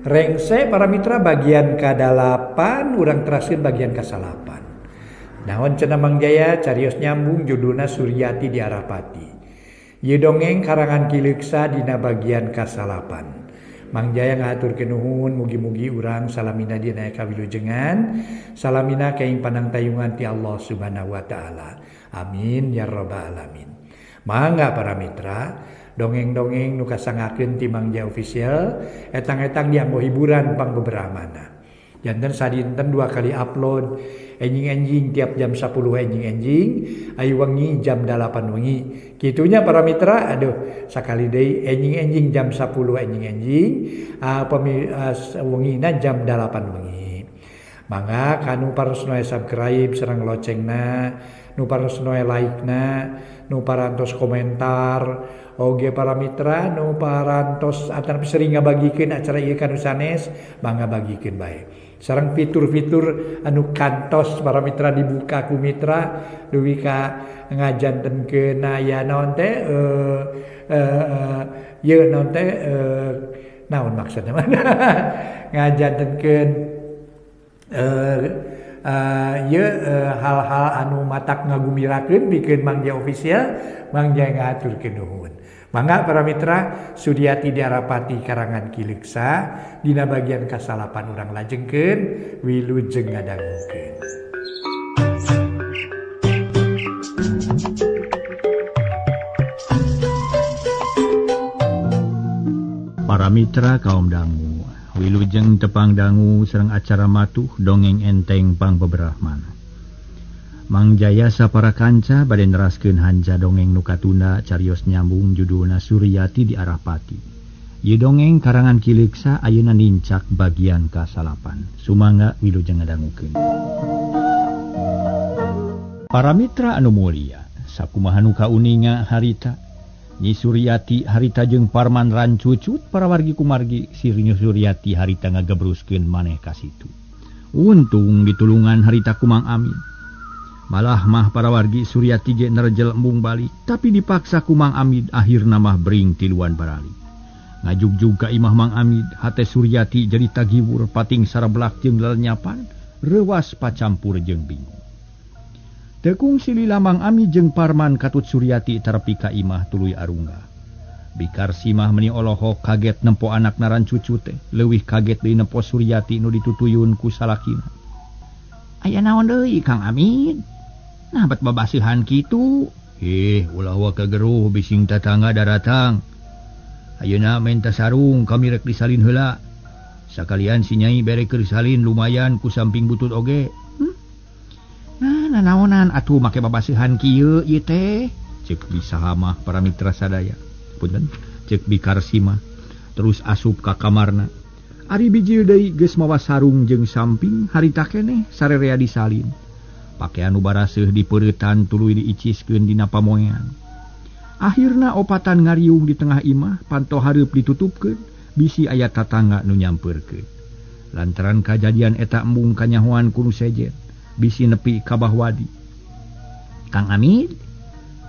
Rengse para mitra bagian ka-8 urang teraskeun bagian ka-9. Naon cenah Mang Jaya carios nyambung judulna Suryati di Arapati. Ieu dongeng karangan Ki Leuksa dina bagian ka-9. Mang Jaya ngahaturkeun nuhun mugi-mugi urang salamina dina kawilujengan, salamina kaing panangtayungan ti Allah Subhanahu wa taala. Amin ya rabbal alamin. Mangga para mitra, dongeng-dongeng nu kasangakeun ti Mang Jaya Official etang-etang dianggo hiburan pangbeberamana. Janten sadinten 2 kali upload, enjing-enjing tiap jam 10 enjing-enjing, ayu wengi jam 8 wengi. Kitunya para mitra, aduh sakali deui enjing-enjing jam 10 enjing-enjing, wengina jam 8 wengi. Mangga kanu paros noe subscribe sareng locengna, nu paros noe like-na, nu parantos komentar, oge para mitra nu parantos atanapi sering ngabagikeun acara ieu ka nu sanes, mangga bagikeun bae. Sareng fitur-fitur anu kantos para mitra dibuka ku mitra dugi ka ngajantenkeun aya naon teh ieu naon teh naon maksudna mah ngajantenkeun ieu hal-hal anu matak ngagumirakeun pikeun Mang Jaya Official, Mang Jaya ngahaturkeun nuhun. Mangga para mitra Suryati di Arapati karangan Ki Leuksa dina bagian ka-9 urang lajengkeun wilujeng ngadangukeun. Para mitra kaum dangu, wilujeng tepang dangu sareng acara matuh dongeng enteng pangbeberahman. Mang Jaya sapara kanca bade neraskeun hanca dongeng nu katunda carios nyambung judulna Suryati di Arapati. Ieu dongeng karangan Ki Leuksa ayeuna nincak bagian ka-9. Sumangga wilujeng ngadangukeun. Para mitra anu mulia, sakumaha nu kauninga harita Nyi Suryati harita jeung Parman rancucut para wargi kumargi si Nyi Suryati harita ngagebruskeun maneh ka situ. Untung ditulungan harita ku Mang Amin. Malah mah para wargi Suryati ge nerjel embung balik, tapi dipaksa ku Mang Amid akhirna mah bring tiluan barali. Ngajugjug ka imah Mang Amid, hate Suryati jadi tagiwur pating sarablak jeung lelenyapan, reuwas pacampur jeung bingung. Tekung silila Mang Amid jeung Parman katut Suryati terepi ka imah tuluy arunggah. Bikar simah meni olohok kaget nempo anak naran cucu teh, leuwih kaget deui nempo Suryati nu ditutuyun ku salakina. Aya naon deui Kang Amid? Nah bet babaseuhan kitu. Ulah wa kageruh bising tatangga daratang. Ayeuna menta sarung kami rek disalin heula. Sakalian si Nyai bere keur salin lumayan ku samping butut oge. Nah, nanaonan atuh make babaseuhan kieu ieu teh. Ceuk bisaha mah para mitra sadaya. Punten, ceuk bikar simah. Terus asup ka kamarna. Ari bijil deui geus mawa sarung jeung samping harita keneh sarerea disalin. Pakaian nu baraseuh dipeuretan tuluy diiciskeun dina pamoean. Akhirna opatan ngariung di tengah imah, panto hareup ditutupkeun, bisi aya tatangga nu nyampeurkeun. Lantaran kajadian eta embung kanyahoan ku nu sejen, bisi nepi ka Bahwadi. Kang Amid,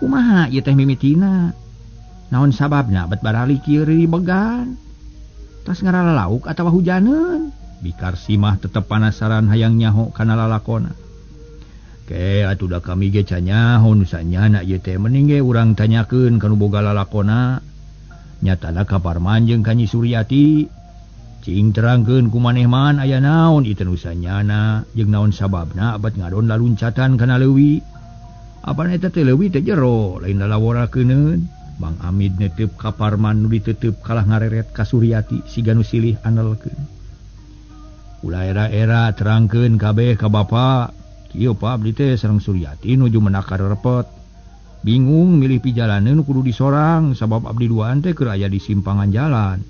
kumaha ieu teh mimitina? Naon sababna bet barali kieu riribegan? Tas ngaralalauk atawa hujaneun? Bikar simah tetep panasaran hayang nyaho kana lalakona. Ke atuh da kami ge canyaho nu sanyana ieu teh mending ge urang tanyakeun ka nu boga lalakona. Nyatana ka Parman jeung ka Nyi Suryati. Cing terangkeun ku maneh man aya naon ieu teh nu sanyana jeung naon sababna abad ngadon laluncatan kana leuwi. Apan eta teh leuwi teh jero lain lalaworakeuneun. Mang Amid netep ka Parman nu ditetep kalah ngareret ka Suryati siga nu silih anelkeun. Ulah era-era terangkeun kabeh ka bapa. Kieu pa abdi teh sareng Suryati nuju menakar repot. Bingung milih pijalaneun kudu disorang sabab abdi duaan teh keur aya di simpangan jalan.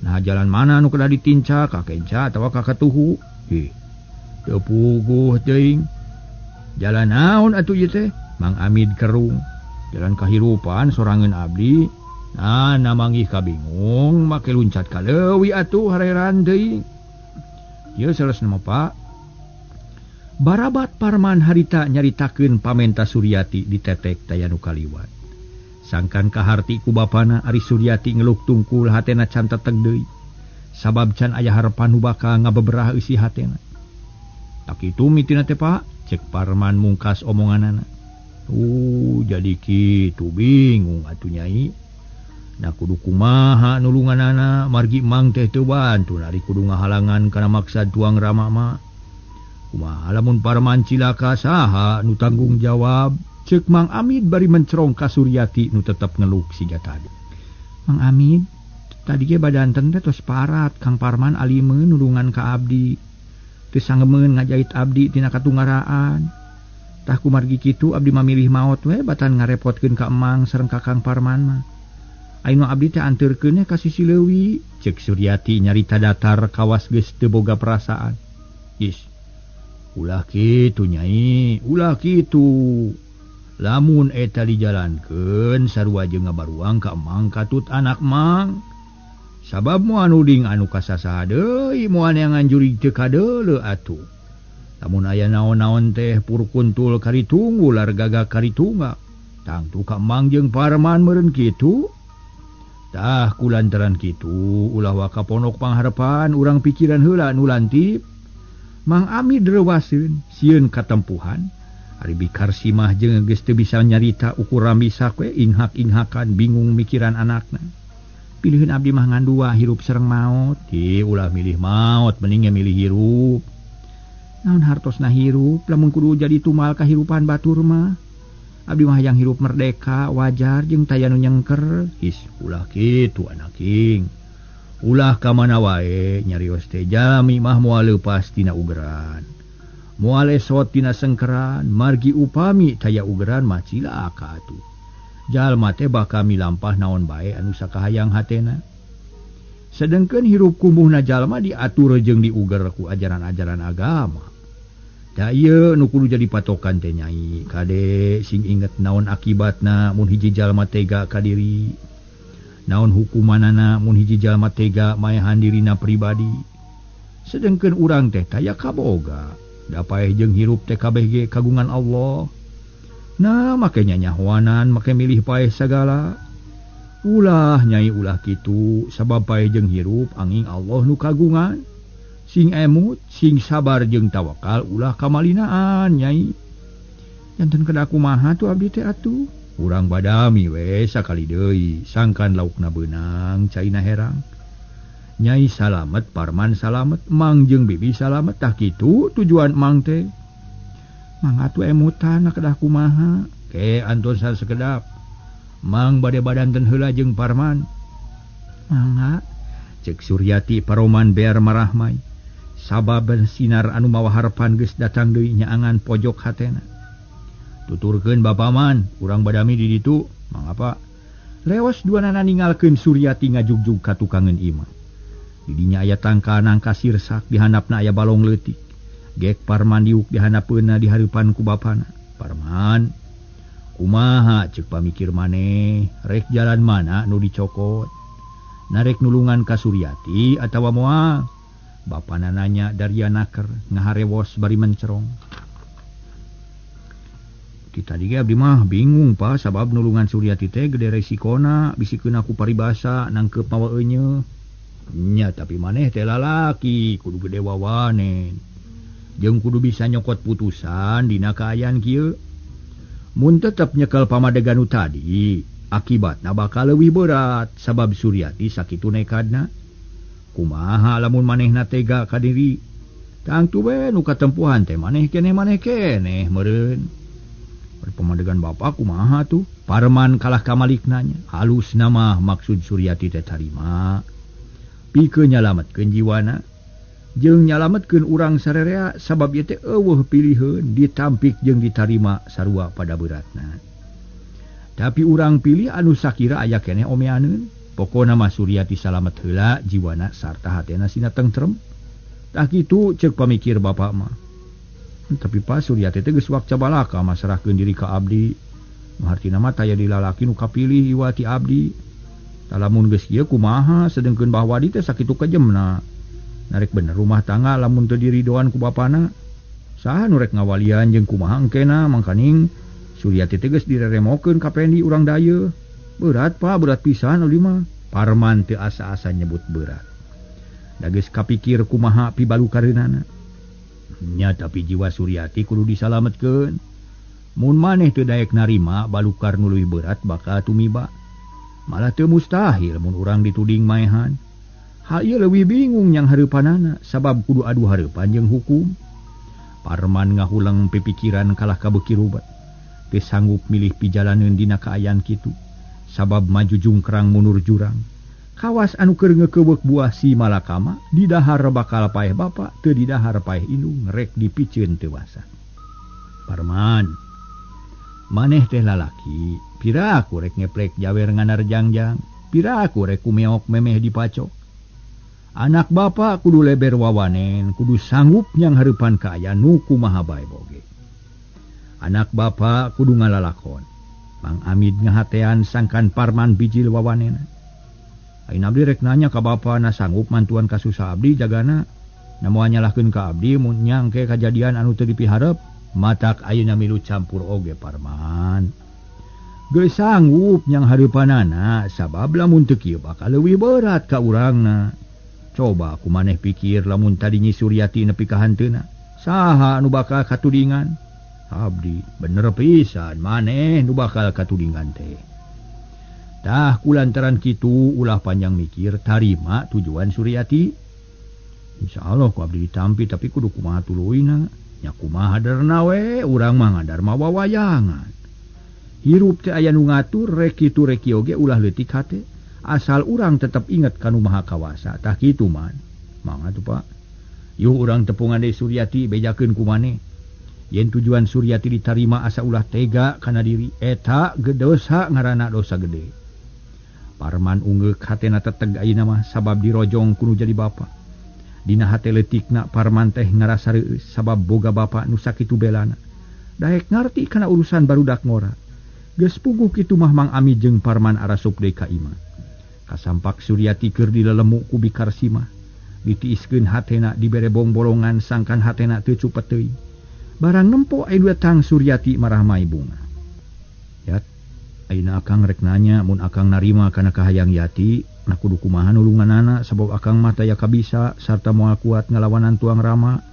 Nah jalan mana nu kedah ditinca ka kenca atawa ka katuhu? Hih. Teu puguh teuing. Jalan naon atuh ieu teh? Mang Amid kerung. Jalan kahirupan sorangeun abdi. Nah, namanggih kabingung make luncat ka leuwi atuh hareran teuing. Ieu saleresna mah Pak. Barabat Parman harita nyaritakeun pamenta Suryati ditetek taya nu kaliwat. Sangkan kaharti ku bapana ari Suryati ngeluk tungkul hatena can teteg deui. Sabab can aya harepan nu bakal ngabeberah eusi hatena. Tak kitu mitina teh Pak, cek Parman mungkas omonganana. Jadi kitu bingung atuh Nyai. Nah kudu kumaha nulunganana margi Mang teh teu bantu nari kudu ngahalangan kana maksad tuang Rama mah. Kumaha lamun Parman cilaka saha nu tanggung jawab? Cek Mang Amid bari mencerong ka Suryati nu tetep ngeluk siga tadi. Mang Amid, tadi ge badanten teh tos parat Kang Parman alimeun nulungan ka abdi. Teu sangemeun ngajait abdi tina katunggaraan. Tah kumargi kitu abdi mamilih maot we batan ngarepotkeun ka Emang sareng ka Kang Parman mah. Ayeuna abdi teh anteurkeun ka sisi leuwi. Cek Suryati nyarita datar kawas geus teu boga perasaan. Is, ulah kitu Nyai, ulah kitu. Lamun eta dijalankeun sarua jeung ngabaruang ka Emang katut anak Mang. Sabab moal nuding anu kasasaha deui moal neangan jurig teu kadeuleu atuh. Lamun aya naon-naon teh purkuntul karitunggul ular gagak karitunggak. Tangtu ka Emang jeung Parman meureun kitu. Tah kulantaran kitu ulah waka ponok pangharepan urang pikiran heula nu lantip. Mang Amid reuwaseun sieun katempuhan. Ari bikar simah jeung geus teu bisa nyarita ukur ramisak we inghak-inghakan bingung mikiran anakna. Pilihan abdi mah ngan dua hirup sareng maot. Ih ulah milih maot mending milih hirup. Naon hartosna hirup lamun kudu jadi tumal kahirupan batur mah. Abdi mah hayang hirup merdeka wajar jeung taya nu nyengker. Is ulah kitu anaking. Ulah ka mana wae nyarios teh jalmi mah moal leupas tina ugeran. Moal esot tina sengkeran margi upami taya ugeran mah cilaka atuh. Jalma teh bakal milampah naon bae anu sakahayang hatena. Sedengkeun hirup kumuhna jalma diatur jeung diuger ku ajaran-ajaran agama. Da ieu nu kudu jadi patokan teh Nyai, kade sing inget naon akibatna mun hiji jalma tega ka diri. Naon hukumanana mun hiji jalma tega maehan dirina pribadi. Sedengkeun urang teh taya kaboga. Da paeh jeung hirup teh kabeh ge kagungan Allah. Nah make nyanyahoanan make milih paeh sagala. Ulah Nyai ulah kitu sabab paeh jeung hirup angin Allah nu kagungan. Sing emut sing sabar jeung tawakal ulah kamalinaan Nyai. Janten kedah kumaha tuh abdi teh atuh. Urang badami we sakali deui sangkan laukna beunang caina herang. Nyai salamet, Parman salamet, Mang jeung Bibi salamet tah kitu tujuan Mang teh. Mang atuh emutan kedah kumaha. Ke antos sakedap. Mang bade badanten heula jeung Parman. Mangga cek Suryati paroman bear marahmai. Sabab sinar anu mawa harepan geus datang deui nyaangan pojok hatena. Tuturkeun Bapa Man, urang badami di ditu. Mangapa? Leos duanana ninggalkeun Suryati ngajugjug ka tukangeun imah. Didinya aya tangkal nangka sirsak dihandapna aya balong leutik. Gek Parman diuk dihanapeunna di hareupan ku bapana. Parman, kumaha cek pamikir maneh, rek jalan mana nu dicokot? Narek nulungan ka Suryati atawa moal? Bapana nanya daria naker ngaharewos bari mencerong. Ti tadi ge abdi mah bingung Pak sabab nulungan Suryati teh gede resikona bisi keuna ku paribasa nangkep mawa euneuh. Nya tapi maneh teh lalaki kudu gede wawanen. Jeung kudu bisa nyokot putusan dina kaayaan kieu. Mun tetep nyekel pamadegan nu tadi, akibatna bakal leuwih berat sabab Suryati sakitu nekadna. Kumaha lamun manehna tega ka diri? Tangtu we nu katempuhan teh maneh keneh meureun. Pamadegan bapa kumaha tuh? Parman kalah kamalikna nya. Halus nama maksud Suryati teh tarima. Pikeun nyalametkeun jiwana jeung nyalametkeun urang sarerea sabab ieu teh eueuh piliheun ditampik jeung ditarima sarua pada beratna. Tapi urang pilih anu sakira aya keneh omeaneun. Pokona mah Suryati salamet heula jiwana sarta hatena sina tentrem. Tah kitu ceuk pamikir bapa mah. Tapi Pak Suryati teh geus wakca balaka masrahkeun diri ka abdi. Hartina mah taya dilalaki nu kapilih iwa ti abdi. Tah lamun geus ieu kumaha sedengkeun Bahwadi teh sakitu kejemna. Narek bener rumah tangga lamun teu diridoan ku bapana. Saha nu rek ngawalian jeung kumaha engkena mangkaning Suryati teh geus direremokeun ka Pendi urang dayeuh. Berat Pak, berat pisan abdi mah. Parman teu asa-asa nyebut berat. Da geus kapikir kumaha pibalukareunana. Nya tapi jiwa Suryati kudu disalametkeun. Mun maneh teu daek narima balukar nu leuwih berat bakal tumiba. Malah teu mustahil mun urang dituding maehan. Hal ieu leuwih bingung yang hareupanana sabab kudu adu hareupan jeung hukum. Parman ngahuleng pipikiran kalah ka beuki rubat. Teu sanggup milih pijalaneun dina kaayaan kitu. Sabab maju jungkrang mundur jurang. Kawas anu keur ngeukeweuk buah si malakama didahar bakal paeh bapa teu didahar paeh indung rek dipiceun teu wasa. Parman, maneh teh lalaki, pira aku rek ngeplek jawer nganar jangjang, pira aku rek kumeok memeh dipacok. Anak bapa kudu leber wawanen, kudu sanggup nyang hareupan kaayaan nu kumaha bae boge. Anak bapa kudu ngalalakon. Mang Amid ngahatean sangkan Parman bijil wawanena. Ayeuna abdi rek nanya ka bapa na sanggup mantuan kasusah abdi jagana. Na moal nyalahkeun ka abdi mun nyangke kajadian anu teu dipiharep, matak ayeuna milu campur oge Parman. Geus sanggup nyang hareupanana sabab lamun teu kieu bakal leuwih berat ka urangna. Coba ku maneh pikir lamun tadi Nyi Suryati nepi ka hanteuna, saha anu bakal katudingan? Abdi bener pisan maneh nu bakal katudingan teh. Tah kulantaran kitu ulah panjang mikir tarima tujuan Suryati. Insyaallah ku abdi ditampi tapi kudu kumaha tuluyna. Nya kumaha darna we urang mah ngadarma wawayangan. Hirup teh aya nu ngatur rek kitu rek kieu oge ulah leutik hate. Asal urang tetep inget ka nu Maha Kawasa. Tah kitu man. Mangga tuh Pak. Yuh urang tepungan deui Suryati bejakeun ku maneh. Yen tujuan Suryati ditarima asa ulah tega kana diri eta dosa ngaranna dosa gede. Parman unggeuk hatena teteg ayeuna mah sabab dirojong kudu jadi bapa. Dina hate leutikna Parman teh ngarasa reueus sabab boga bapa nu sakitu belana. Daek ngarti kana urusan barudak ngora. Geus puguh kitu mah Mang Amid jeung Parman arasup deui ka imah. Kasampak Suryati keur dilelemu ku Bikar Simah. Ditiiskeun hatena dibere bongbolongan sangkan hatena teu cupet teuing. Barang nempo aya datang Suryati marah mai bunga. Yat, ayeuna akang rek nanya mun akang narima kana kahayang Yati, na kudu kumaha nulunganana sabab akang mah taya kabisa sarta moal kuat ngalawanan tuang Rama.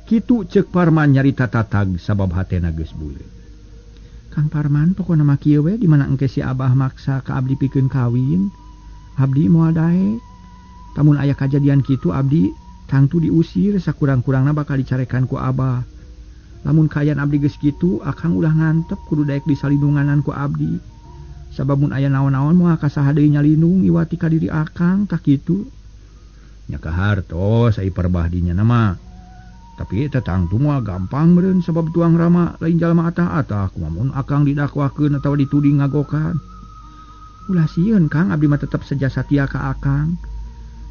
Kitu ceuk Parman nyarita tatag sabab hatena geus buleut. Kang Parman pokona mah kieu we di mana engke si Abah maksa ka abdi pikeun kawin, abdi moal daek. Tamun aya kajadian kitu abdi tangtu diusir sakurang-kurangna bakal dicarekan ku Abah. Lamun kaayaan abdi geus kitu akang ulah ngantep kudu daek disalindunganan ku abdi. Sabab mun aya naon-naon moal ka saha deui nyalindung iwati ka diri akang tah kitu. Nya kahartos ai perbah dinya nama. Tapi eta tangtu moal gampang meureun sabab tuang Rama lain jalma atah-atah kumaha mun akang didakwakeun atawa dituding ngagokan. Ulah sieun Kang abdi mah tetep seja satia ka akang.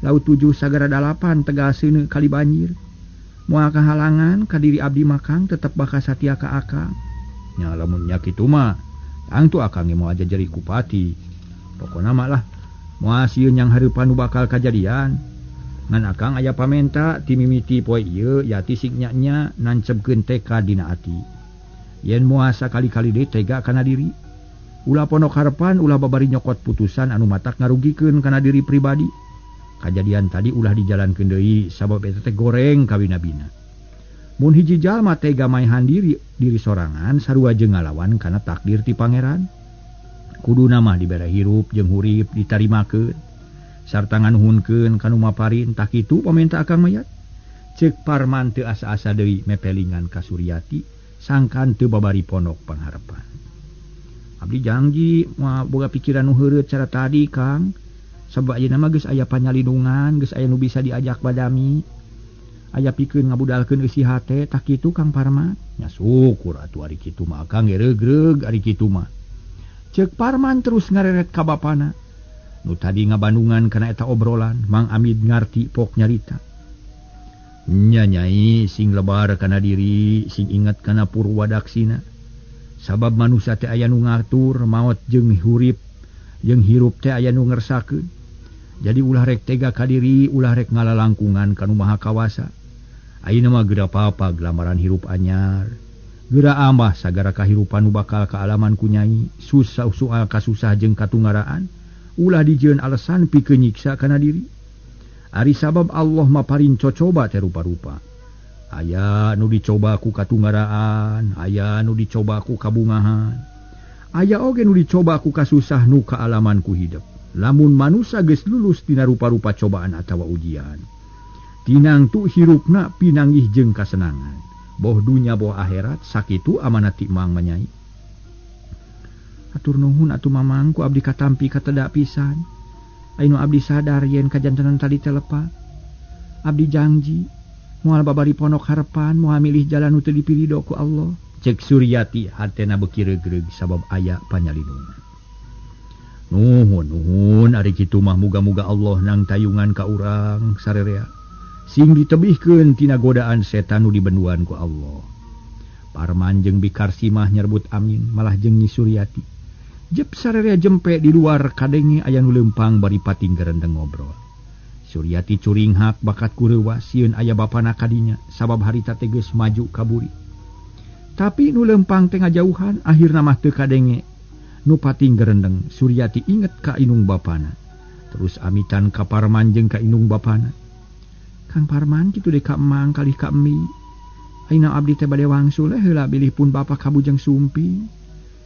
Laut 7 sagara 8 Tegal seuneu kali banjir. Moal kahalangan ka diri abdi mah Kang tetep bakal satia ka akang. Nya lamun nya kitu mah tangtu akang ge moal jajari kupati. Pokona mah lah moal sieun yang hareupan nu bakal kajadian. Ngan akang aya pamenta ti mimiti poe ieu Yati sing nya-nya nancebkeun tekad dina ati. Yen moal sakali-kali deui tega kana diri. Ulah pondok harepan ulah babari nyokot putusan anu matak ngarugikeun kana diri pribadi. Kajadian tadi ulah dijalankeun deui sabab eta teh goreng kawina-bina. Mun hiji jalma tega maehan diri sorangan sarua jeung ngalawan kana takdir ti pangeran. Kuduna mah dibere hirup jeung hurip ditarimakeun sarta nganuhunkeun ka nu maparin tah kitu pamenta akang mayat. Ceuk Parman teu asa-asa deui mepelingan ka Suryati sangkan teu babari pondok pangharepan. Abdi janji moal boga pikiran nu heureut cara tadi Kang. Sabab ayeuna mah geus aya panyalindungan, geus aya nu bisa diajak badami. Aya pikeun ngabudalkeun eusi hate tah kitu Kang Parman. Nya syukur atuh ari kitu mah akang ge regreg ari kitu mah. Ceuk Parman terus ngareret ka bapana. Nu tadi ngabandungan kana eta obrolan, Mang Amid ngarti pok nyarita. Nya nyai sing lebar kana diri, sing inget kana purwadaksina. Sabab manusia teh aya nu ngatur maot jeung hurip, jeung hirup teh aya nu ngersakeun. Jadi ulah rek tega ka diri, ulah rek ngalalangkungan ka nu Maha Kawasa. Ayeuna mah geura papag lamaran hirup anyar. Geura ambah sagara kahirupan nu bakal kaalaman ku nyai, susah soal kasusah jeung katungaraan, ulah dijieun alasan pikeun nyiksa kana diri. Ari sabab Allah maparin cocoba teh rupa-rupa. Aya nu dicoba ku katunggaraan, aya nu dicoba ku kabungahan. Aya oge nu dicoba ku kasusah nu kaalaman ku hidup. Lamun manusa geus lulus tina rupa-rupa cobaan atawa ujian, tinang tu hirupna pinanggih jeung kasenangan. Boh dunya boh akhirat sakitu amanat ti Mang manyai. Atur nuhun atuh Mamang ku abdi katampi kateda pisan. Ayeuna abdi sadar yen kajantenan tadi teh lepat. Abdi janji moal babari ponok harepan, moal milih jalan nu teu dipirido ku Allah. Cek Suryati hatena beuki regreg sabab aya panyalindungan. Nuhun nuhun ari kitu mah muga-muga Allah nang tayungan ka urang sarerea. Sing ditebihkeun tina godaan setan nu dibenduan ku Allah. Parman jeung Bikarsimah nyerbut amin malah jeung Nyi Suryati. Jep sarerea jempe di luar kadenge aya nu leumpang bari pating gerendeng ngobrol. Suryati curinghak bakat kureuwas sieun aya bapana kadinya sabab harita teh geus maju ka buri. Tapi nu leumpang teh ngajauhan akhirna mah teu kadenge. Nu pating gerendeng Suryati inget ka inung bapana. Terus amitan ka Parman jeung ka inung bapana. Kang Parman kitu deui ka emang kalih ka emi. Ayeuna abdi teh bade wangsul heula bilih pun bapa kabujeng sumping.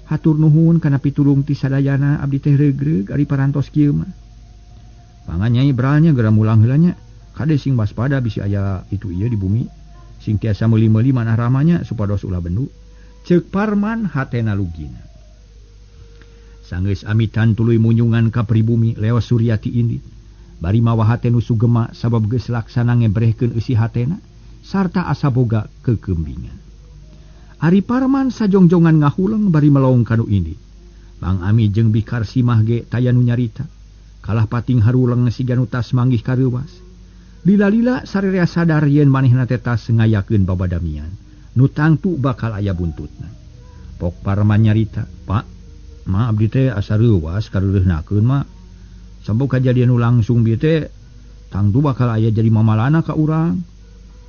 Hatur nuhun kana pitulung ti sadayana abdi teh regreg ari parantos kieu mah. Pangan nyai beralnya geura mulang heula nya. Kade sing waspada bisi aya itu ieu di bumi. Sing tiasa meuli-meuli manah ramanya supados ulah bendu. Ceuk Parman hatena lugina. Sanggeus amitan tuluy munyungan ka pribumi leos Suryati indit. Bari mawa hate nu sugema sabab geus laksana ngebrehkeun eusi hatena sarta asa boga kekembingan. Ari Parman sajongjongan ngahuleng bari melong kanu indit. Mang Ami jeung Bikarsimah ge taya nu nyarita. Kalah pating haruleng siga nu tas manggih kareuwas. Lila-lila sarerea sadar yen manehna teh tas ngayakeun babadamian. Nu tangtu bakal aya buntutna. Pok Parman nyarita, "Pak, ma abdi teh asa reuwas kareureuhnakeun ma. Sabab kajadian nu langsung bieu teh tangtu bakal aya jadi mamalana ka urang.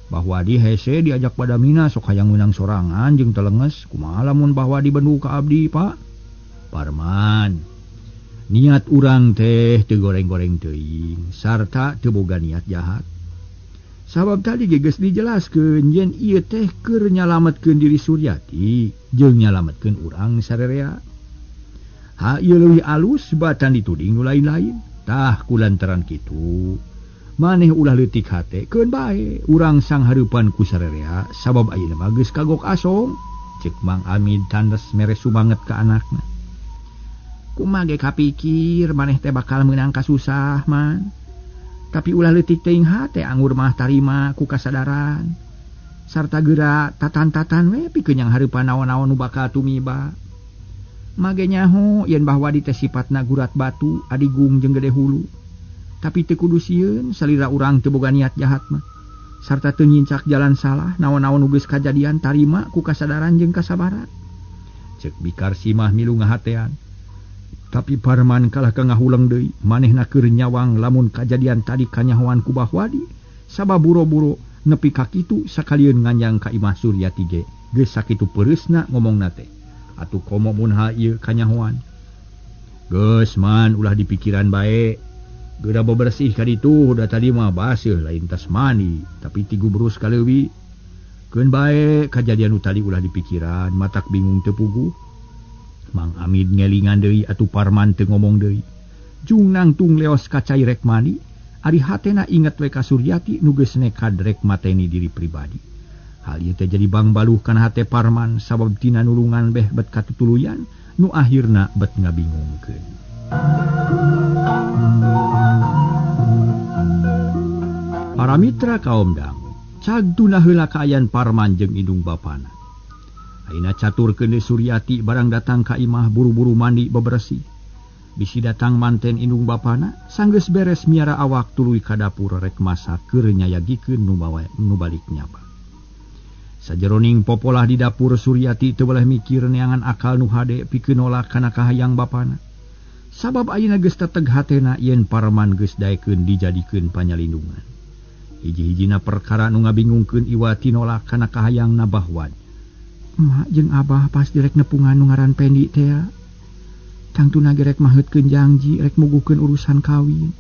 Bahwa di hese diajak padamina sok hayang meunang sorangan jeung telenges kumaha lamun bahwa dibendu ka abdi, Pak?" Parman, niat urang teh teu goreng-goreng teuing sarta teu boga niat jahat. Sabab tadi ge geus dijelaskeun yen ieu teh keur nyalametkeun diri Suryati jeung nyalametkeun urang sarerea. Ha ieu leuwih alus batan dituding nu lain-lain. Tah kulantaran kitu maneh ulah leutik hate keun bae urang sanghareupan ku sarerea sabab ayeuna mah geus kagok asong. Ceuk Mang Amid tandes mere sumanget ka anakna. Kumaha ge kapikir maneh teh bakal meunang kasusah man. Tapi ulah leutik teuing hate anggur mah tarima ku kasadaran. Sarta geura tatan-tatan we pikeun yang hareupan naon-naon nu bakal tumiba. Mage nyaho yen bahwa di teh sipatna gurat batu adigung jeung gede hulu. Tapi teu kudu sieun salira urang teu boga niat jahat mah. Sarta teu nyincak jalan salah naon-naon nu geus kajadian tarima ku kasadaran jeung kasabaran. Ceuk Bikarsimah milu ngahatean. Tapi Parman kalah ka ngahuleng deui manehna keur nyawang lamun kajadian tadi kanyahoan ku Bahwadi sabab boro-boro nepi ka kitu sakalieun nganjang ka imah Suryati ge geus sakitu peureusna ngomongna teh. Atuh komo mun ha ieu kanyahoan. Geus man ulah dipikiran bae. Geura bebersih ka ditu da tadi mah baseuh lain tas mandi tapi ti gubrus kaleuwi. Keun bae kajadian nu tadi ulah dipikiran matak bingung teu puguh. Mang Amid ngelingan deui atuh Parman teu ngomong deui. Jung nangtung leos ka cai rek mandi, ari hatena inget we ka Suryati nu geus nekad rek mateni diri pribadi. Hal ieu teh jadi bangbaluh kana hate Parman sabab tina nulungan beh bet katutuluyan nu akhirna bet ngabingungkeun. Para mitra kaum dangu, cag tuna heula kaayaan Parman jeung indung bapana. Ayeuna caturkeun deui Suryati barang datang ka imah buru-buru mandi bebersih. Bisi datang manten indung bapana, sanggeus beres miara awak tuluy ka dapur rek masak keur nyayagikeun nu balik nyapa. Sajeroning popolah di dapur Suryati teu boleh mikir neangan akal nu hade pikeun nolak kana kahayang bapana. Sabab ayeuna geus teteg hatena yen Parman geus daekeun dijadikeun panyalindungan. Hiji-hijina perkara nu ngabingungkeun Iwati nolak kana kahayangna Bahwan. Emak jeung abah pas direk nepungan nu ngaran Pendi teh. Tangtuna ge rek maheutkeun janji rek muguhkeun urusan kawin.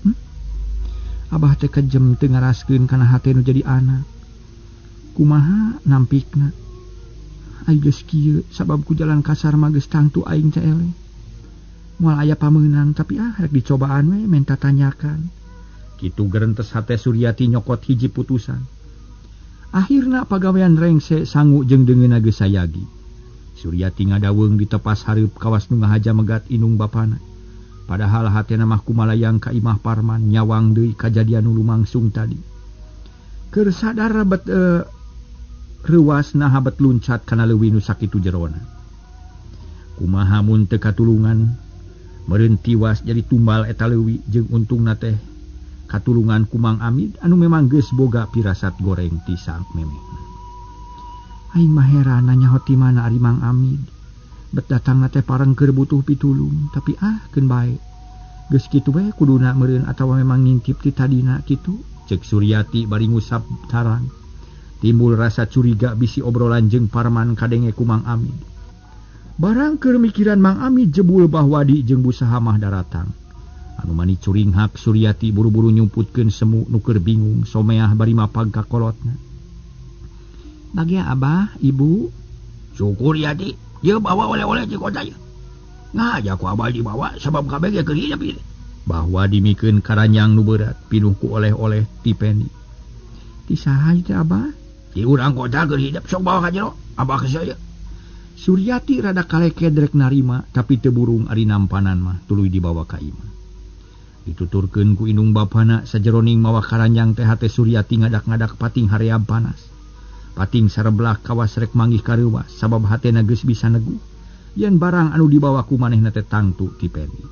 Abah teh kejem teu ngaraskeun kana hate nu jadi anak. Kumaha nampikna? Ai geus kieu sabab ku jalan kasar mah geus tangtu aing teh eleh. Moal aya pameunang tapi ah rek dicobaan we menta tanyakan. Kitu gerentes hate Suryati nyokot hiji putusan. Akhirna pagawean rengse sangu jeung deungeunna geus sayagi. Suryati ngadaweung ditepas hareup kawas nu ngahaja megat inung bapana. Padahal hatena mah kumalayang ka imah Parman nyawang deui kajadian nu lumangsung tadi. Keur sadar bet reuwas naha bet luncat kana leuwi nu sakitu jerona. Kumaha mun teu katulungan meureun tiwas jadi tumbal eta leuwi jeung untungna teh katulungan ku Mang Amid anu memang geus boga pirasat goreng ti sang memehna. Aing mah heran nanya ti mana ari Mang Amid. Bet datangna teh pareng keur butuh pitulung, tapi ah keun bae. Geus kitu we kuduna meureun atawa memang ngintip ti tadina kitu. Cek Suryati bari ngusap tarang. Timbul rasa curiga bisi obrolan jeung Parman kadenge ku Mang Amid. Barang keur mikiran Mang Amid jebul Bahwadi jeung Bu Sahamah daratang. Anu mani curinghak Suryati buru-buru nyumputkeun semu nu keur bingung someah bari mapag ka kolotna. Bagia abah, ibu, syukur Yati, dia bawa oleh-oleh di kota ya. Ngaja ku abah dibawa sebab kabeh ge keur hidup ieu. Bahwa dimikeun karanjang nu berat pinuh ku oleh-oleh ti Pendi. Ti saha teh abah? Di urang kota keur hidup sok bawa ka jero, abah kesel ieu. Suryati rada kaleked rek narima tapi teu burung ari nampanan mah tuluy dibawa ka imah. Dituturkeun ku indung bapana sajeroning mawa karanjang teh hate Suryati ngadak-ngadak pating haream panas. Pating sareblak kawas rek manggih kareuwas sabab hatena geus bisa negu. Yen barang anu dibawa ku manehna teh tangtu ti Pendi.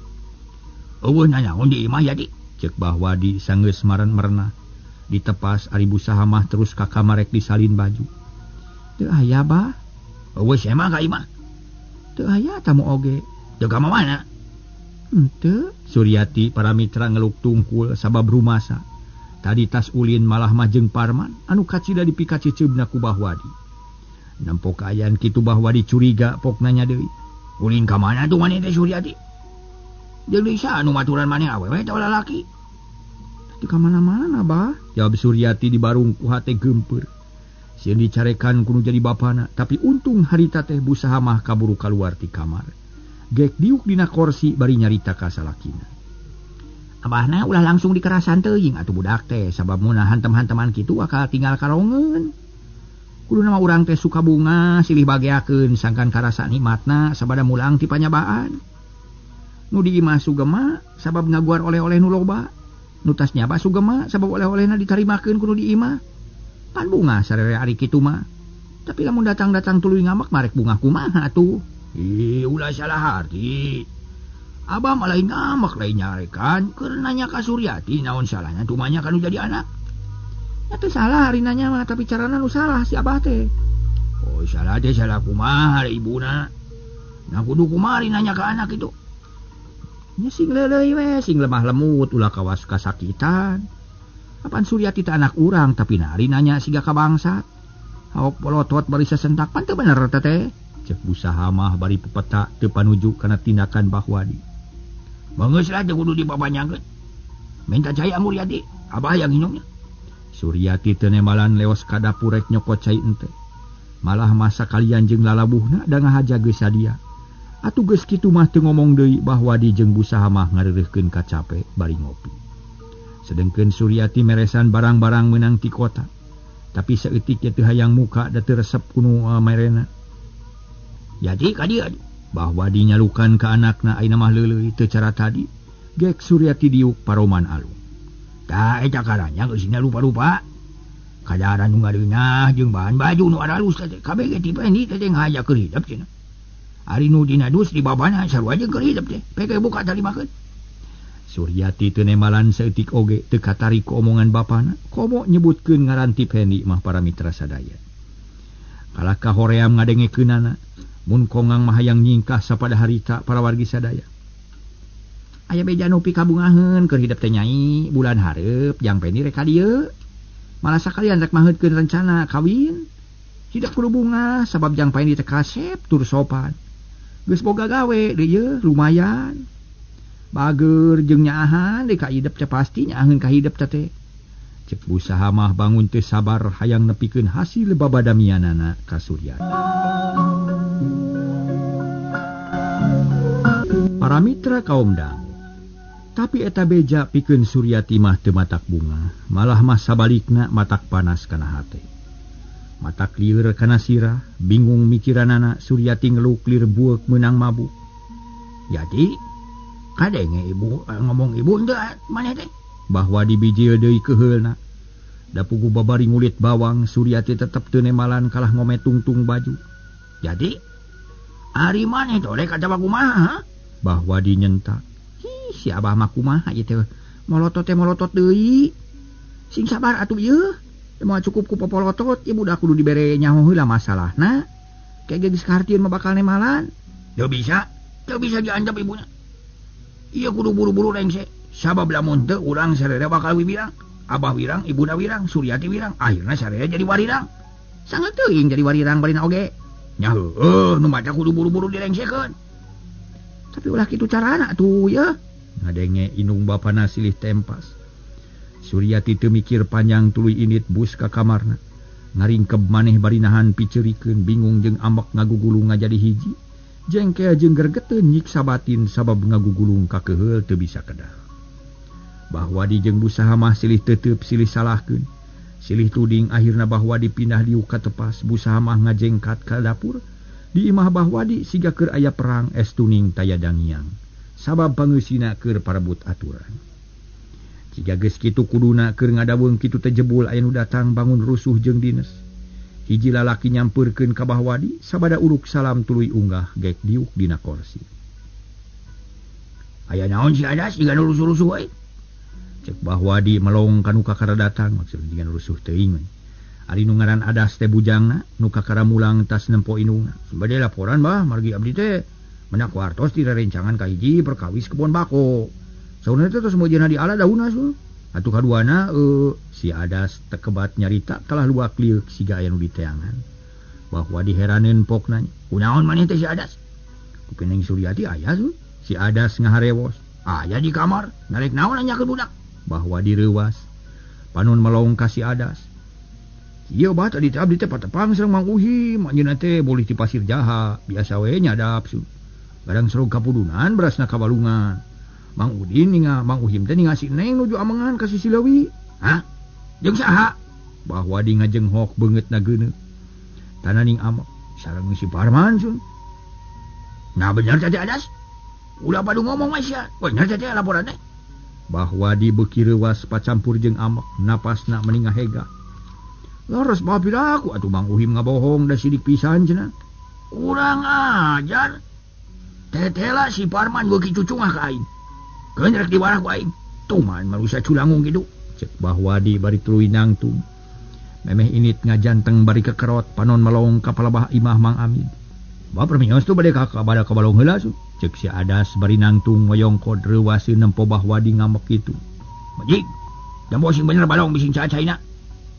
Eueuh nanaon di imah Yati? Cek Bahwadi sanggeus maren-merenah. Ditepas ari Bu Sahamah terus ka kamar rek disalin baju. Teu aya bah? Eueuh sema ka imah. Teu aya tamu oge. Teu ka mana? Henteu. Suryati para mitra ngeluk tungkul sabab rumasa. Tadi tas ulin malah mah jeung Parman anu kacida dipikaciceubna ku Bahwadi. Nempo kaayaan kitu Bahwadi curiga pok nanya deui. Ulin ka mana tuh maneh teh Suryati? Jeung deui saha anu maturan maneh awewe atawa lalaki? Teu ka mana-mana bah? Jawab Suryati dibarung ku hate geumpeur. Sieun dicarekan kudu jadi bapana, tapi untung harita teh Bu Sahamah kaburu kaluar ti kamar. Gek diuk dina korsi bari nyarita ka salakina. Abahna ulah langsung dikerasan teuing atuh budak teh sabab mun hantem-hanteman kitu akal tinggal karongeun. Kudu nama urang teh suka bunga silih bageakeun sangkan karasa nikmatna sabada mulang ti panyabaan. Nu di imah sugema sabab ngaguar oleh-oleh nu loba. Nu tas nyaba sugema sabab oleh-olehna ditarimakeun kudu di imah. Pan bunga sarere ari kitu mah. Tapi lamun datang-datang tuluy ngamek marek bunga kumaha atuh. Ih, ulah salah harti. Abah malah ngamek lain nyarekan keur nanya ka Suryati naon salahnya tumanya kanu jadi anak. Nya teu salah ari nanya mah tapi carana nu salah si abah teh. Oh salah teh salah kumaha ari ibuna. Nah kudu kumaha ari nanya ka anak itu. Nya sing leuleuy we sing lemah lemut ulah kawas kasakitan. Apan Suryati teh anak urang tapi na ari nanya siga ka bangsat. Haok polotot bari sasentak pan teu bener teh teh. Cek Bu Sahamah bari pepeta teu panuju kana tindakan Bahwadi. Geus lah teu kudu dipapanjangkeun. Minta cai anggur Yati, abah yang minumnya. Suryati teu nembalan leos ka dapur rek nyokot cai ente. Malah masa kalian jeung lalabuhna da ngahaja geus sadia. Atuh geus kitu mah teu ngomong deui Bahwadi jeung Bu Sahamah ngareureurkeun kacape bari ngopi. Sedengkeun Suryati meresan barang-barang meunang ti kota. Tapi saeutik ye teu hayang muka da teu resep kunu merena. Yati ka dieu. Bahwadi nyalukan ka anakna ayeuna mah leuleuy teu cara tadi. Gek Suryati diuk paroman alung. Tah eta karanjang eusina rupa-rupa. Kadaharan nu ngareunah jeung bahan baju nu aralus teh kabeh ge ti Pendi teh ngahaja keur hidup cenah. Ari nu dina dus di babana sarua jeung keur hidup teh. Peke buka tarimakeun. Suryati teu nembalan saeutik oge teu katarik ku omongan bapana. Komo nyebutkeun ngaran ti Pendi mah para mitra sadaya. Kalah ka hoream ngadengekeunana. Mun kongang mah hayang nyingkah sapada harita para wargi sadaya. Aya beja nu pikabungaheun keur hidup teh nyai bulan hareup jang Pendi rek ka dieu. Malah sakalian rek maheutkeun rencana kawin. Hidup kudu bunga sabab jang Pendi teh kasep tur sopan. Geus boga gawe deui ye lumayan. Bager jeung nyaahan deui ka idep teh pasti nyaaheun ka hidep teh. Cek usaha mah bangun teu sabar hayang nepikeun hasil babadamianana ka Suryati. Para mitra kaum dangu. Tapi eta beja pikeun Suryati mah teu matak bunga, malah mah sabalikna matak panas kana hate. Matak lieur kana sirah, bingung mikiranana Suryati ngeluk lir bueuk meunang mabuk. Jadi kadenge ibu ngomong ibu henteu maneh teh bahwa dibijil deui keuheulna. Da pugu babari ngulit bawang Suryati tetep teu nemalan kalah ngome tungtung baju. Jadi ari maneh teh rek atawa kumaha? Bahwa dinyentak. Hi si abah mah kumaha ieu teh molotot teh molotot deui. Sing sabar atuh ieu. Moal cukup ku popolotot ieu budak kudu dibere nyaho heula masalahna. Kayak geus kahartieun mah bakal nemalan. Teu bisa dianjap ibunya. Ieu kudu buru-buru rengse. Sabab lamun teu urang sarere bakal wirang. Abah wirang, ibuna wirang, Suryati wirang, akhirna sarere jadi warirang. Sangat teuing jadi warirang barina oge. Nya heueuh nu maca kudu buru-buru direngsekeun. Tapi ulah kitu carana tuh ya. Ngadenge indung bapana silih tempas. Suryati teu mikir panjang tuluy indit bus ka kamarna. Ngaringkeb maneh bari nahan piceurikeun bingung jeung ambek ngagugulung ngajadi hiji. Jengkel jeung gergeteun nyiksa batin sabab ngagugulung ka keuheul teu bisa kedah. Bahwa di jeung busaha mah silih tetep silih salahkeun. Silih tuding akhirna bahwa dipindah diuk ka tepas busaha mah ngajengkat ka dapur. Di imah Bahwadi siga keur aya perang es tuning taya dangiang. Sabab pangeusina keur parebut aturan. Siga geus kitu kuduna keur ngadaweung kitu teh jebul aya nu datang bangun rusuh jeung dines. Hiji lalaki nyampeurkeun ka Bahwadi sabada uruk salam tuluy unggah gek diuk dina korsi. Aya naon si Adas jiga nu rusuh-rusuh we? Cek Bahwadi melong ka nu kakara datang maksud jiga nu rusuh teuing we. Ari nu ngaran Adas teh bujangna nu kakara mulang tas nempo indungna. Bade laporan bah margi abdi teh mendak wartos di rerencangan ka hiji perkawis kebon bako. Sauna teh tos mojeuna di ala daunna su. Atuh kaduana si Adas tekebat nyarita kalah luak liuk siga aya nu diteangan. Bahwa diheraneun pokna kunaon maneh teh si Adas? Kupineng Suryati aya su. Si Adas ngaharewos. Aya di kamar, narek naon nanyakeun budak. Bahwa direuwas. Panon melong ka si Adas. Ieu bah tadi teh abdi teh patepang sareng Mang Uhim, anjeunna teh boleh ti pasir jaha, biasa we nyadap su. Gadang serog kapudunan berasna kabalungan. Mang Udin ninga Mang Uhim teh ninga si Neng nuju amengan ka si Silewi. Hah? Jeung saha? Bahwa di ngajenghok beungeutna geuneuk. Tananing amek sareng si Parman sun. Nah bener teh Adas. Ulah padu ngomong mah sia. Bener teh laporan teh. Bahwa di beuki reuwas pacampur jeung amek napasna meni ngahega. Leres bah piraku atuh Mang Uhim ngabohong da sidik pisan cenah. Kurang ajar. Tetela si Parman beuki cucungah ka aing. Keun rek diwarah ku aing. Tuman manusia culangung kitu. Cek Bahwadi bari tuluy nangtung. Memeh init ngajanteng bari kekerot panon melong ka palebah imah Mang Amin. Bah permios tuh bade ka bada ka balong heula su. Cek si Adas bari nangtung ngoyongkod reuwaseun nempo Bahwadi ngamek kitu. Bajik. Jambo sing bener balong bising cacaina.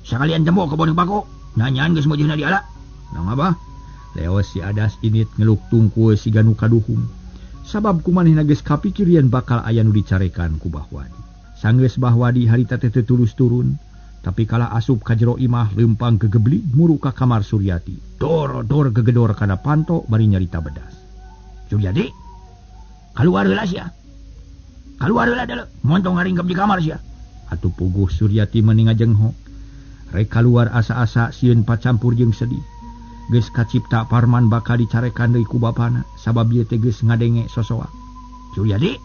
Sakalian jembo kebon bako. Nanyaan geus mojeuna di ala. Naon abah? Leos si Adas init ngeluk tungkul siga nu kaduhung. Sabab kumanehna geus kapikir yen bakal aya nu dicarekan ku Bahwadi. Sanggeus Bahwadi harita teh teu tulus turun, tapi kala asup ka jero imah leumpang gegeblig muru ka kamar Suryati. Dor-dor gegedor kana panto bari nyarita bedas. Suryati, kaluar heula sia. Kaluar heula deuleu, montong ngaringkep di kamar sia. Atuh puguh Suryati meni ngajenghok. Rek kaluar asa-asa sieun pacampur jeung sedih. Geus kacipta Parman bakal dicarekan deui ku bapana sabab ieu teh geus ngadenge sosoa. Suryati,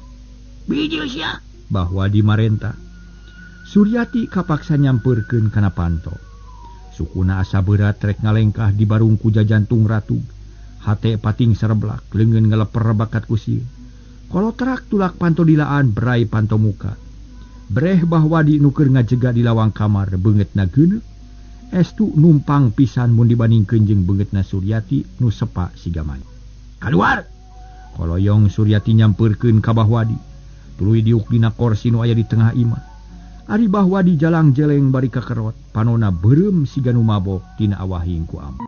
bijil sia. Bahwa dimarenta. Suryati kapaksa nyampeurkeun kana panto. Sukuna asa berat rek ngalengkah di barung ku jajantung ratug. Hate pating sereblak, leungeun ngeleper bakat ku sieun. Kolotrak tulak panto dilaan berai panto muka. Breh Bahwadi nu keur ngajega di lawang kamar beungeutna geuneuk. Estu numpang pisan mun dibandingkeun jeung beungeutna Suryati nu sepa siga main. Kaluar. Koloyong Suryati nyampeurkeun ka Bahwadi. Tuluy diuk dina korsi nu aya di tengah imah. Ari Bahwadi jalang jeleng bari kakerot, panona beureum siga nu mabok tina awahing ku am.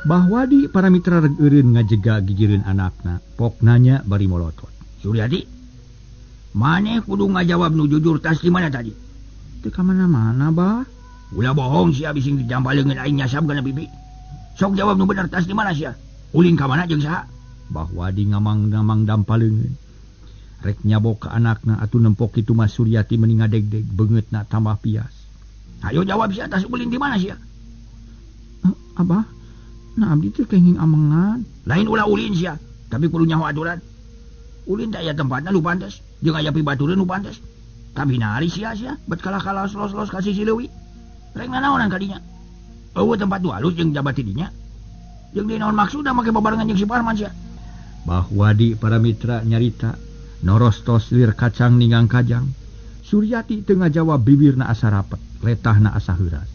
Bahwadi para mitra reg eureun ngajega gigireun anakna, pok nanya bari molotot. Suryati, Maneh kudu ngajawab nu jujur tas di mana tadi? Teu ka mana-mana, Bah. Ulah bohong sia bising dijampal leungeun aing nyasab kana pipi. Sok jawab nu bener tas di mana sia? Ulin ka mana jeung saha? Bahwa di ngamang-ngamang dampal leungeun. Rek nyabok ka anakna atuh nempok kitu mah Suryati meni ngadegdeg beungeutna tambah pias. Ayo jawab sia tas ulin di mana sia? Abah, nah abdi teh kenging amengan. Lain ulah ulin sia, tapi kudu nyaho aturan. Ulin teh aya tempatna nu pantes, jeung aya pibatureun nu pantes. Tapi nari sia sia, bet kalah-kalah los-los ka sisi leuwi. Rek nanaonan ka dinya? Eueuh tempat nu alus jeung jabat ti dinya. Jeung deui naon maksudna make babarengan jeung si Parman sia? Bahwa di para mitra nyarita norostos lir kacang ninggang kajang. Suryati teu ngajawab bibirna asa rapet, letahna asa heuras.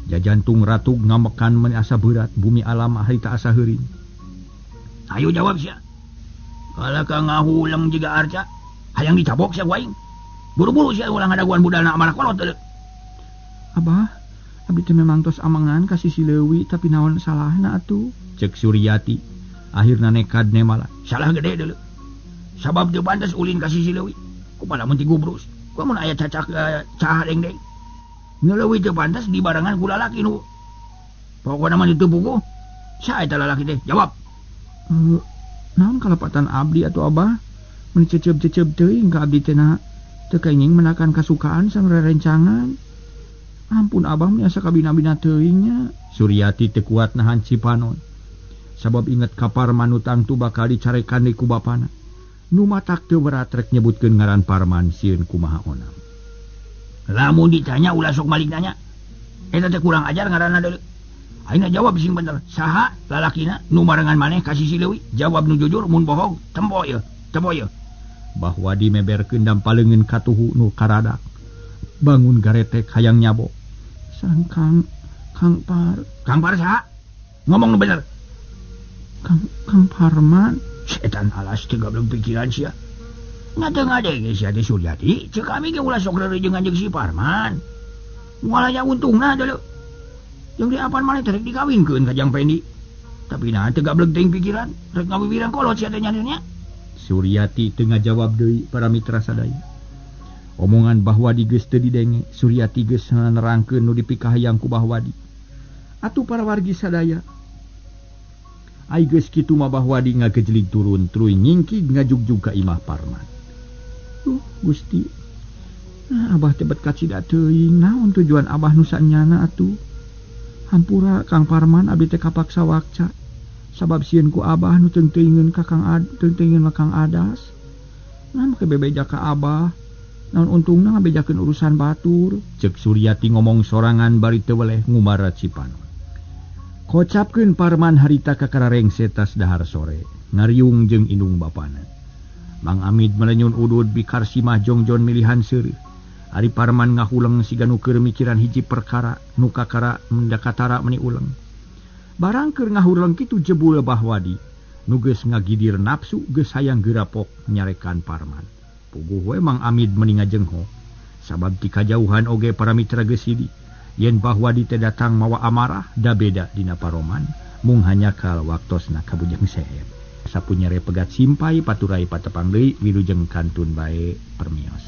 Jajantung ratug ngamekan meni asa berat, bumi alam harita asa heuring. Ayo jawab sia. Kalah ka ngahuleng jiga arca, hayang dicabok sia ku aing. Buru-buru sia ulah ngadaguan budalna amanah kolot deuleu. Abah, abdi teh memang tos amengan ka sisi leuwi tapi naon salahna atuh? Cek Suryati, akhirna nekad nemala. Salah gede deuleu. Sabab teu pantes ulin ka sisi leuwi. Kumaha mun tigubrus? Kumaha mun aya cacak caha dengdeng. Nu leuwih teu pantes dibarengan ku lalaki nu. Pokona mah teu puguh. Saha eta lalaki teh? Jawab. Naon kalepatan abdi atuh Abah? Mun cecep-cecep teuing ka abdi teh na teu kenging menakan kasukaan sareng rerencangan. Ampun Abah meni asa kabina-bina teuing nya. Suryati teu kuat nahan cipanon. Sabab inget ka Parman nu tangtu bakal dicarekan deui ku bapana. Nu matak teu berat rek nyebutkeun ngaran Parman sieun kumaha onam. Lamun ditanya ulah sok malik nanya. Eta teh kurang ajar ngaranna deuleu. Aing jawab sing bener. Saha lalakina nu barengan maneh ka sisi leuwi? Jawab nu jujur mun bohong tempo ieu, tempo ieu. Bahwa dimeberkeun dampaleungeun katuhu nu karadak. Bangun garetek hayang nyabok. Sang Kang Kang Par. Kang Par saha? Ngomong nu bener. Kang Parman. Setan alas teu gableng pikiran sia. Nya teu ngadenge sia teh Suryati, ceuk kami ge ulah sok rerejengan jeung si Parman. Moal aya untungna deuleu. Jeung di apan maneh teh rek dikawinkeun ka Jang Pendi. Tapi nah teu gableng teuing pikiran, rek ngawiwiran kolot sia teh nyanirnya. Suryati teu ngajawab deui para mitra sadaya. Omongan Bahwadi geus teu didenge, Suryati geus nerangkeun nu dipikahayang ku Bahwadi. Atuh para wargi sadaya, ai geus kitu mah Bahwadi ngagejlig turun tuluy nyingkig ngajugjug ka imah Parman. Duh Gusti, nah, Abah teh bet kacida teuing naon tujuan Abah nu sanyana atuh. Hampura Kang Parman abdi teh kapaksa wakca. Sabab sieun ku Abah nu teungteuingeun ka Kang Ad, teungteuingeun ka Kang Adas. Nah make bebeja ka Abah. Naon untungna ngabejakeun urusan batur. Cek Suryati ngomong sorangan bari teu weleh ngumarat cipanon. Kocapkeun Parman harita ka kararengse tas dahar sore, ngariung jeung indung bapana. Mang Amid melenyun udud bikar simah jongjon milihan seureuh. Ari Parman ngahuleng siga nu keur mikiran hiji perkara nu kakara mendakatara meni uleng. Barang keur ngahuleng kitu jebul Bahwadi, nu geus ngagidir nafsu geus hayang geurapok nyarekan Parman. Puguh we Mang Amid meni ngajengho. Sabab ti kajauhan oge para mitra geus hidi. Yen Bahwadi teh datang mawa amarah da beda dina paroman, mung hanyakal waktosna kabujeng seep. Sapunyere pegat simpai paturai patepang deui wilujeng kantun bae permios.